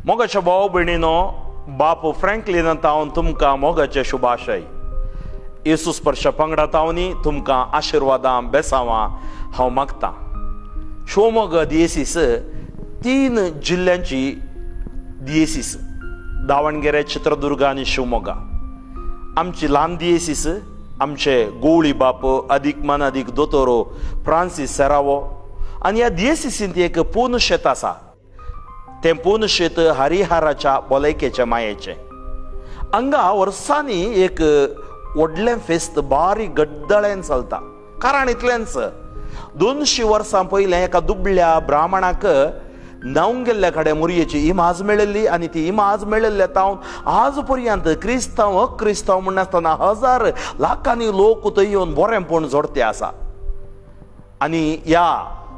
मोगाच्या भाव भयणीनो, बापू फ्रँकलीन तावन तुमकां मोगाचे शुभाशय. येसू स्पर्श पंगडा तावनी तुमकां आशिर्वादां बेसावां हांव मागतां. शिवमोगा दियेसीस तीन जिल्ल्यांची दियेसीस, दावणगेरे, चित्रदुर्ग आनी शिवमोगा. आमची ल्हान दियेसीस, आमचे गोवळी बाप अदीक मानादीक दोतोरो फ्रांसीस सेरावो आनी ह्या दियेसीसींत एक पूर्ण शेत आसा. तें पूर्ण शेत हरिहराच्या भलायकेच्या मायेचें. हांगा वर्सांनी एक व्हडलें फेस्त बारीक गड्डळेन चलता. कारण इतलेंच, 200 वर्सां पयलें एका दुबळ्या ब्राह्मणाक न्हावंक गेल्ल्या कडेन मुरयेची इमाज मेळिल्ली आनी ती इमाज मेळिल्ल्या तावन आज पर्यंत क्रिस्तांव अक्रिस्तांव म्हण नासतना हजार लाखांनी लोक थंय येवन बरेंपण जोडते आसा. आनी ह्या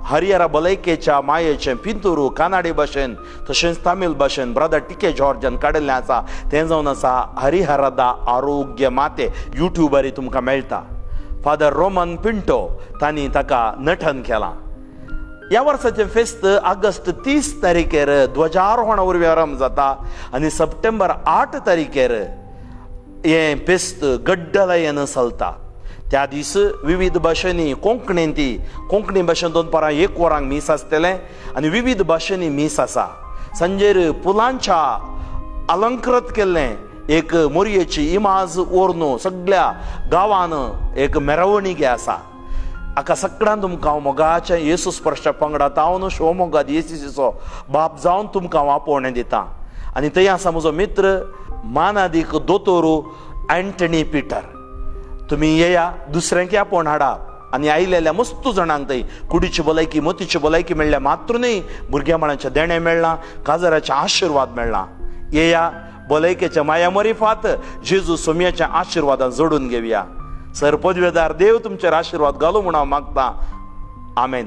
हरिहरा भलायकेच्या मायेचें पिंतुरू कानाडी भाशेन तशेंच तामील भाशेन ब्रदर टिके जॉर्जान काडिल्लें आसा. तें जावन आसा हरिहरादा आरोग्य माते. युट्युबार तुमकां मेळटा. फादर रोमन पिंटो तांणी ताका नटन केलां. ह्या वर्साचें फेस्त ऑगस्ट 30 तारीखेर ध्वजारोहणा वरवीं आरंभ जाता आनी सप्टेंबर 8 तारीखेर हें फेस्त गड्डलयेन चलता. त्या दीस विविध भाशेंनी, कोंकणीन ती कोंकणी भाशेन दनपारां 1 वरांक मीस आसतलें आनी विविध भाशेंनी मीस आसा. सांजेर फुलांच्या अलंकृत केल्लें एक मोरयेची इमाज व्हरून सगळ्या गांवान एक मेरवणीक आसा. हाका सगळ्यान तुमकां हांव मोगाच्या येसू स्पर्शा पंगडा तावन शिवमोगा येसीचो बाप जावन तुमकां हांव आपोवणें दितां. आनी थंय आसा म्हजो मित्र मानादीक दोतोरू अँटनी पिटर. तुमी येया, दुसऱ्यांक आपोवन हाडा आनी आयलेल्या मस्तू जाणांक थंय कुडीची भलायकी, मोतीची भलायकी मेळ्ळ्या मात्र न्हय, भुरग्या माळांचें देणें मेळ्ळां, काजराचें आशिर्वाद मेळ्ळां. येया, भलायकेच्या माया मरिफात जेजू सोमयाच्या आशिर्वादान जोडून घेवया. सर पदवेदार देव तुमचेर आशिर्वाद घालूं म्हूण हांव मागतां. आमेन.